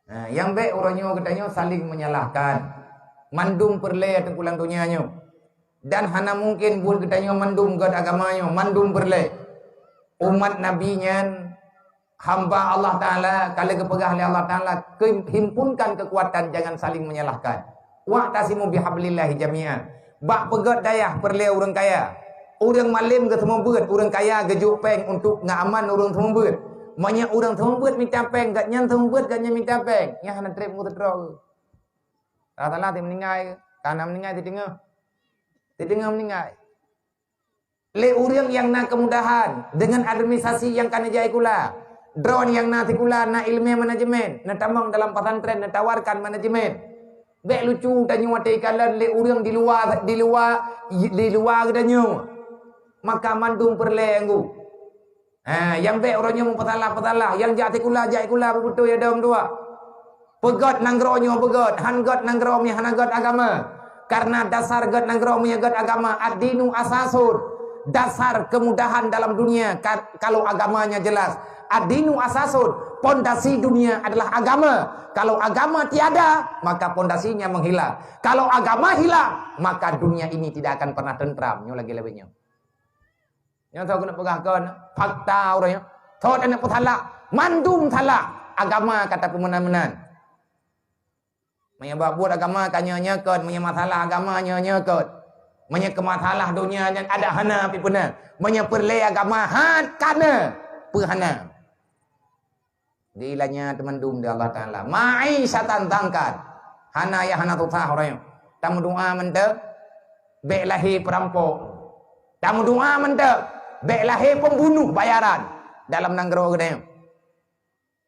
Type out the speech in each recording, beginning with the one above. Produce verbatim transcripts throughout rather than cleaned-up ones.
Ha, nyang bék uroe nyoe geutanyoe saling menyalahkan. Mandum peureulée teupulang donya nyoe. Dan hana mungken buet geutanyoe mandum gét agama nyoe, mandum peureulée. Umat Nabi nyan hamba Allah Taala, ka lheueh geupeugah lé Allah Taala, "Himpunkan keukuatan, jangan saling menyalahkan. Wa'tasimu bihablillahi jami'an." Bak peugét dayah peureulée ureuëng kaya. Ureuëng malém geuseumeubeuet, ureuëng kaya geujok péng untuk ngeuaman ureuëng seumeubeuet. Meunyoe ureuëng seumeubeuet mita péng, gobnyan seumeubeuet, gobnyan mita péng, nyan hana treb meuseutroe. Salah-salah ti meuninggai, ka na meuninggai ti teungoh. Ti teungoh meuninggai. Lé ureuëng nyang na keumudahan deungon administrasi nyang ka neujak sikula. Droeneuh nyang na sikula na ileumé manajemen, neutamong dalam pesantren neutawarkan manajemen. Bék lucu tanyoe watée ikalon lé ureuëng di luwa, di luwa, di luwa geutanyoe. Maka mandum peureulée anggô. Ha, nyang bék uroe nyoe meupeusalah-peusalah, nyang jak sikula, jak sikula beubeutôi ya dom dua. Peugét nanggroe nyoe peugét, han gét nanggroe mi hana gét agama. Karena dasar gét nanggroe mi gét agama, ad-dinu asasun. Dasar kemudahan dalam dunia ka-, kalau agamanya jelas. Ad-dinu asasun, pondasi dunia adalah agama. Kalau agama tiada, maka pondasinya menghilang. Kalau agama hilang, maka dunia ini tidak akan pernah tentram. Nyoe lagi lewat nyoe. Nyang soe keuneuk peugah kon fakta uroe nyoe. Soe keuneuk peusalah, mandum salah. Agama kata peumeunan-meunan. Meunyoe bak buet agama ka nyoe-nyoe kon, meunyoe masalah agama nyoe-nyoe kon. Meunyoe keu masalah donya nyan ada hana pi peuna. Meunyoe peureulée agama hat kana, peu hana. Dilanya teumandum di Allah Taala. Ma'i syatan tangkat. Hana ya hana susah orang. Tamu doa mantap. Bék lahé perampok. Tamu doa mantap. Bék lahé pembunuh bayaran. Dalam nanggroe geutanyoe.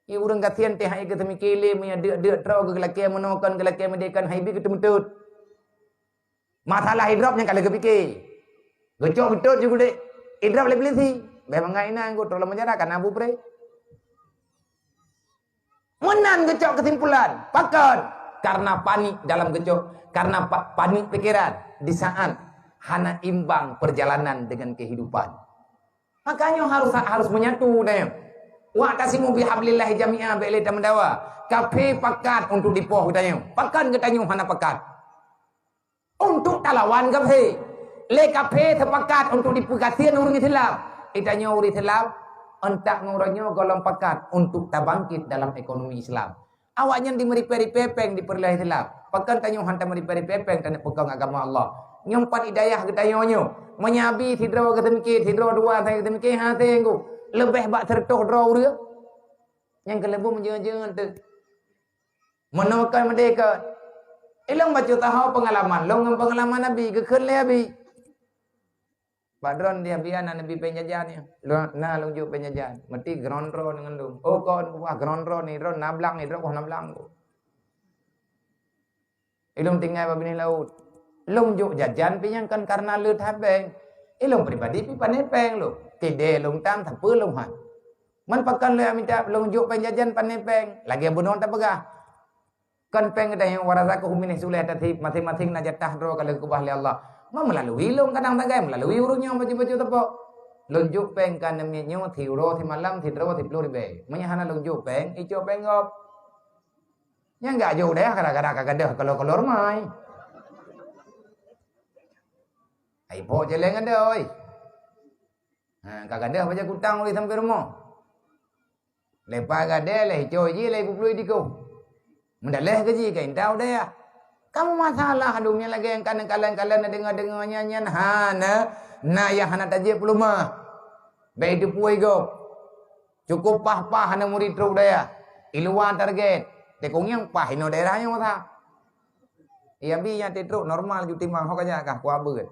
Ié ureuëng gasien teh hai geuteumikir lé meunyoe deuk-deuk troe geulakée meunoe kon geulakée meudeh kon hai bi geuteumeutot. Masalah idrop nyang ka lheueh geupike. Geucok beutôi ju gudek. Idrop lé polisi. Beh mangai inan geutrok lam penjara karena bu pre. Meunan geucok kesimpulan. Pakon? Karena panik dalam geucok. Karena pa- panik pikiran. Di saat hana imbang perjalanan dengan kehidupan. Makanya harus harus menyatu deh. Wa'tasimu bihablillahi jami'a, bék lé tameudawa. Kaphé pakat untuk dipoh geutanyoe. Pakon geutanyoe hana pakat? Untuk talawan kaphé. Lé kaphé sepakat untuk dipeugasien ureuëng Islam. Itanyoe ureuëng Islam, entak ngon uroe nyoe gohlom pakat untuk tabangkit dalam ekonomi Islam. Awaknyan dimeuripée-ripée péng dipeureuloh Islam. Pakon tanyoe han tameuripée-ripée péng taneuk peukong agama Allah? Nyoe pat hidayah geutanyoe nyoe. Meunyabi sidroe geuseumike, sidroe dua sagai geuseumike, hase nggu. Leubeh bak seureutoh droe ureuëng. Nyang keuleubeh meujeuet-jeuet teuh. Meunoe kon meudeh kon. Ilong bacut taho peungalaman lôn ngon peungalaman Abi, geukheun lé Abi. Bak droe di Abi na neubi péng jajan nyoe. Lôn, na lôn jok péng jajan. Meuti geuron droe ngon lôn. Oh kon, wah geuron droe ni, droe na blang ni, droe wah na blang. Ilong tinggai bak binéh laôt. Lôn jok jajan pi nyang kon karena le that péng. Ilong pribadi pi pané péng lôn. Tidée lôn tam sapeue lôn han. Man pakon lé mita lôn jok péng jajan pané péng. Lagée bunoe tapeugah. Kon péng geutanyoe, "Wa razaqahum min haitsu la yahtasib," maséng-maséng na jatah droe ka lheueh keubah lé Allah. Ngon meulalui lôn kadang sagai, meulalui ureuëng nyang bacut-bacut teupok. Lôn jok péng ka neumiet nyoe siuroe simalam sidroe siploh ribée. Meunyoe hana lôn jok péng, icok péng gob. Nyang gak jok deh kadang-kadang ka gadôh kolor-kolor mai. Ai pok jeleng ada oi. Ha, ka gadôh bajée kutang ulih sampai rumoh. Lepas gadée leh icok jih leh peuplui dikoh. Meudaleh keu jih ka intau dayah. Kamu masalah dum nyang lagée nyang kana kalon-kalon na deungoe-deungoe nyan, nyan hana, na nyang hana tajép peulumah. Bék teupue gob. Cukup paih-paih hana murit trok dayah. Iluwa target. Tekong nyang paih inoe daerah nyoe masa. Iya bi nyang tetrok normal ju timang ho kajak kah kuabeuet.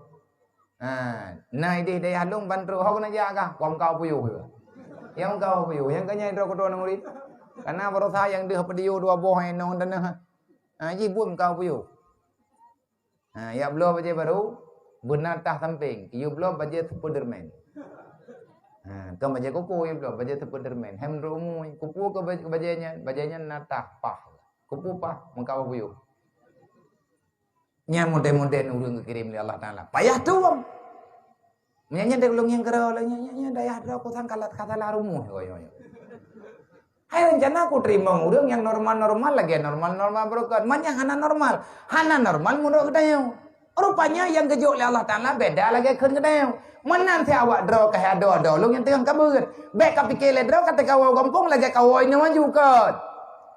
Ha, na ideh dayah lôn ban trok ho keuneuk jak kah, kuam kau puyuh. Nyang kau puyuh, nyang keu nyan droe keudroe murit. Karena baroesa nyang deuh peudiyo dua boh inong tanoh. Ha, ji buet kau puyuh. Ha, yak bloe bajée baru, beuna tah sampéng, kiyue bloe bajée Spiderman. Ha, kon bajée koko yue bloe, bajée Spiderman. Hem droe umui, kupu ke baj-, bajée nyan, bajée nyan na tah pah. Kupu pah, meukawa buyuh. Nyan model-model ureuëng geukirém lé Allah Taala. Payah tuwöm. Nyan, nyan dek lôn nyang keudroe, nyan, nyan, nyan dayah droe kusang kalat ka salah rumoh, yo, yo, yo. Hai rencana kuteurimong ureuëng nyang normal-normal lagée normal-normal barokon. Man nyang hana normal, hana normal meunurot geutanyoe. Rupanya nyang geujok lé Allah Taala beda lagée kheun geutanyoe. Meunan si awak droe ka hai adoe-adoe lôn nyang teungoh kabeuet. Bék kapike lé droe ka teuka woe gampông lagée ka woe inoe maju kon.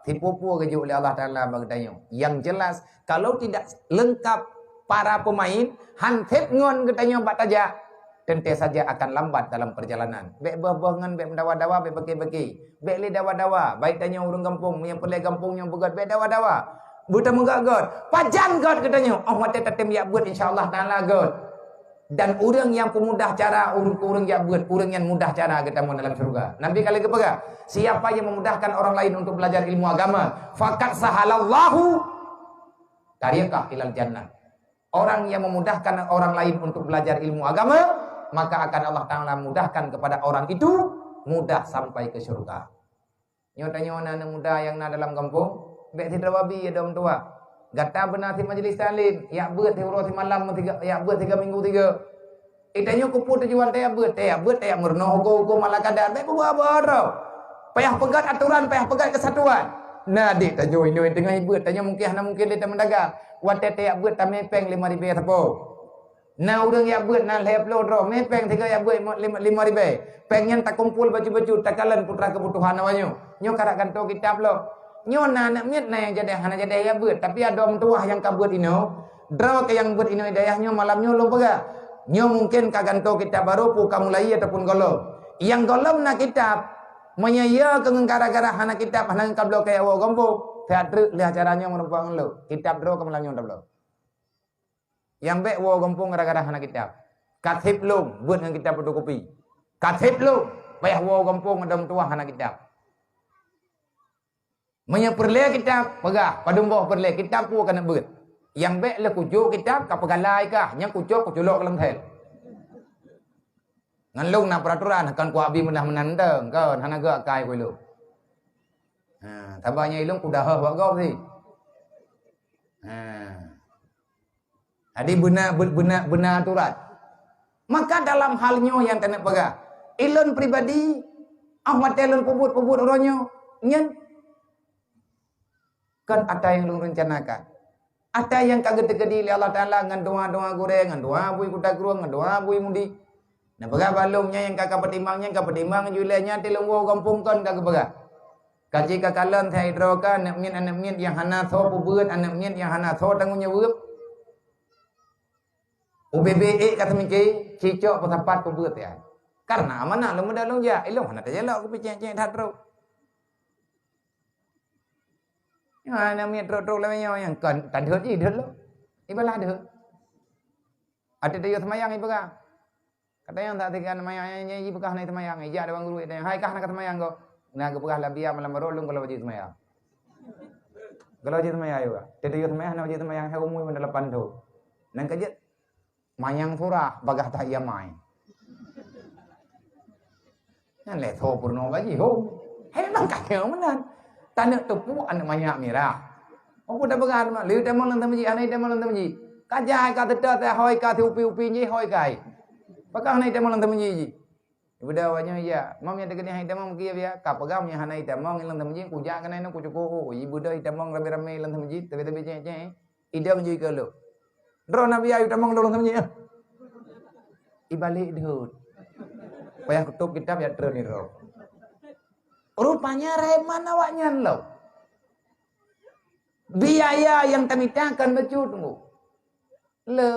Sipeue-peue geujok lé Allah Taala bak geutanyoe. Yang jelas, kalau tidak lengkap para pemain, han sép ngon geutanyoe bak tajak, teuntée saja akan lambat dalam perjalanan. Bék boh-boh ngon, bék meudawa-dawa, bék beuki-beuki. Bék lé dawa-dawa, baik tanyoe ureuëng gampông, nyang peureulée gampông nyang beugét, bék dawa-dawa. Beutameugét-gét, pajan gét geutanyoe, óh watée tatem jak beuet, insya Allah Taala gét. Dan ureuëng nyang peumudah cara ureuëng keu ureuëng jak beuet, ureuëng nyan mudah cara geutamong dalam syurga. Nabi ka lheueh geupeugah, "Siapa yang memudahkan orang lain untuk belajar ilmu agama, faqad sahalallahu tariqah ilal jannah." Orang yang memudahkan orang lain untuk belajar ilmu agama, maka akan Allah Taala mudahkan kepada orang itu mudah sampai ke syurga. Nyoe tanyoe na aneuk muda nyang na dalam gampông, bék sidroe babi ya dom tuha. Gata beuna si majelis taklim, jak beuet siuroe simalam, siga, jak beuet siga minggu siga. Itanyoe keupeue tujuan tajak beuet, tajak beuet, tajak meurunoe huköm-huköm ala kadat, bék peubuet-buet droe. Payah peugét atoran, payah peugét keusatuan. Na adik tanyoe inoe teungoh beuet, tanyoe mungkin hana mungkin lé tameudagang. Watée tajak beuet tamé péng lima ribée sapo. Na ureuëng jak beuet na lhée ploh droe, mé péng sigoe jak beuet lima, lima ribée. Péng nyan takumpol bacut-bacut, takalon putra keubutuhan awak nyoe. Nyoe karab gantoe kitab lom. Nyoe na aneuk miet na nyang jadeh, hana jadeh jak beuet, tapi adoe meutuwah nyang ka beuet inoe. Droe keuh nyang beuet inoe dayah nyoe malam nyoe lôn peugah. Nyoe mungken ka gantoe kitab barô peue ka mulai ataupun gohlom. Nyang gohlom na kitab. Meunyoe iya keuh ngon gara-gara hana kitab, hana ngon ka bloe keu woe gampông, siat treuk lheueh acara nyoe meurumpok ngon lôn. Kitab droe keuh malam nyoe tabloe. Nyang bék woe gampông gara-gara hana kitab. Ka sép lom beuet ngon kitab fotokopi. Ka sép lom payah woe gampông adoe meutuwah hana kitab. Meunyoe peureulée kitab, peugah, padum boh peureulée kitab peue keuneuk beuet. Nyang bék lé kujok kitab ka peugalai kah, nyang kucok kuculok lam thel. Ngon lôn na peuraturan, kon kuabi meunan-meunan dong, kon hana geuakai ku ilôn. Ha, sabab nyan ilôn kudahôh bak gob sit. Ha. Jadi beuna, be-, beuna, beuna aturan. Maka dalam hal nyoe nyang keuneuk peugah, ilôn pribadi, ah watée lôn peubuet-peubuet uroe nyoe, nyan kon ata nyang lôn reuncanakan. Ata nyang ka geuteukeudi lé Allah Taala ngon doa-doa gurée, ngon doa bui kuta krueng, ngon doa bui mudi. Neupeugah bak lôn nyan nyang ka, ka peutimang nyan, ka peutimang ju ilée nyan, tilôn woe gampông kon ka geupeugah. Ka jih ka kalon hai droe ka aneuk miet-aneuk miet nyang hana soe peubeuet, aneuk miet nyang hana soe tanggong jaweueb. Ubé-bé ék ka teumike, cicok peusapat peubeuet ya. Karena amanah lôn meuda lôn jak, ilôn hana tajalok keu picék-cék that droe. Nyoe aneuk miet trok-trok lawét nyoe nyang kon tadhôt jih deuh lôn. Ibalah deuh. Até tayue seumayang ipeugah. Katanyong that sigan maya nyan, nyan, nyan, ipeugah hana seumayang, ijak dewan guru itanyong, "Hai kah hana ka seumayang ko?" Na geupeugah, "Lam biya malam baroe lôn gohlom wajéb seumayang." Gohlom wajéb seumayang, ipeugah. Teuh tayue seumayang hana wajéb seumayang, hai umui meunan lapan thon. Nang ka jeuet mayang surah, bagaih that ia mai. Nyan lé tho peurunoe gaji, ho. Hai nang ka nyoe meunan. Taneuk teupuk aneuk manyak mirah. Apa dah beugah mak, lheueh tamong lam teumeuji, hana tamong lam teumeuji. Ka jai ka teuta teuhôi ka teuupi-upi jih hôi kai. Pakon hana tamong lam teumeuji jih. Ibeudôh awak nyoe ya, mam nyang teukeudi hana tamong meukia biya, ka peugah meunyoe hana tamong lam teumeuji, kujak keunan kucukôh. Oh, ibeudôh tamong ramé-ramé lam teumeuji, tapi-tapi cék-cék. Idong jih keu lôn. Droe na biya tamong lam teumeuji. Ibalek deuh. Payah kutôb kitab ya treun niro. Rupanya reman awak nyan lom. Biaya nyang tamita kon bacut, tunggu. Le,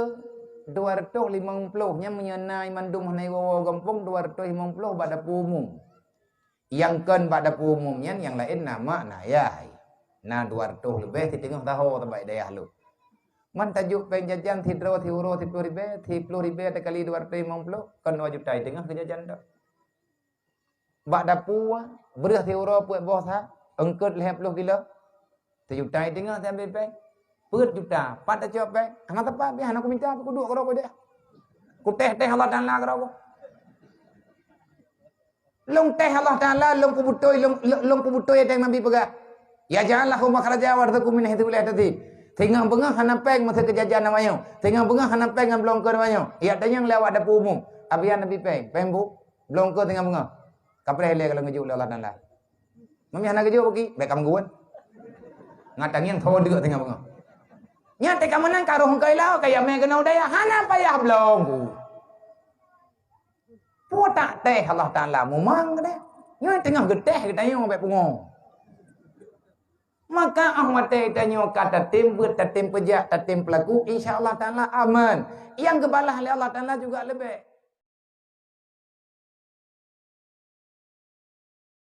dua ratus limong puluh, nyan meunyoe na mandum hana iwoe-woe gampông, dua ratus limong puluh bak dapur umum. Nyang kon bak dapur umum nyan, nyang laén na mak, na yah. Na dua ratus leubeh siteungoh taho teubak dayah lôn. Man tajok péng jajan sidroe siuroe siploh ribée, siploh ribée takali dua ratus limong puluh, kon dua juta siteungoh keu jajan tu. Bak dapur, breueh siuroe peuet boh sa, eungkot lhée ploh kilo. Sijuta teungoh siambil péng. Peuet juta, pat tacok péng. Hana teupah pih, hana kumita, kuduek keudroe ku deh. Kutéh-téh Allah Taala keudroe ku. Lôn téh Allah Taala, lôn kubeutôi, lôn, lôn, lôn kubeutôi nyang Nabi peugah. "Yaj'al lahu makhraja wa yarzuqhu min haitsu la yahtasib." Singoh beungoh hana péng masa keujajan awak nyoe. Singoh beungoh hana péng ngon bloe eungkot awak nyoe. Yak tanyong lé awak dapur umum. Abian Nabi péng, péng bu. Bloe eungkot singoh beungoh. Kapreh lé kalau ngeujok lé Allah Taala. Meunyoe hana geujok bagi, bèk ka meuguan. Ngat tangieng tho deuk teungoh beungoh. Nyan teuka meunan ka roh keu ilau, ka yamé keunoe daya, hana payah blong ku. Peue tak teh Allah Taala mumang keudeh. Nyoe teungoh geuteh geutanyoe bèk pungo. Maka 'oh watèe tanyoe ka tatem beuet, tatem peujak, tatem peulaku, insya Allah Taala aman. Nyang geubalah lé Allah Taala juga leubeh.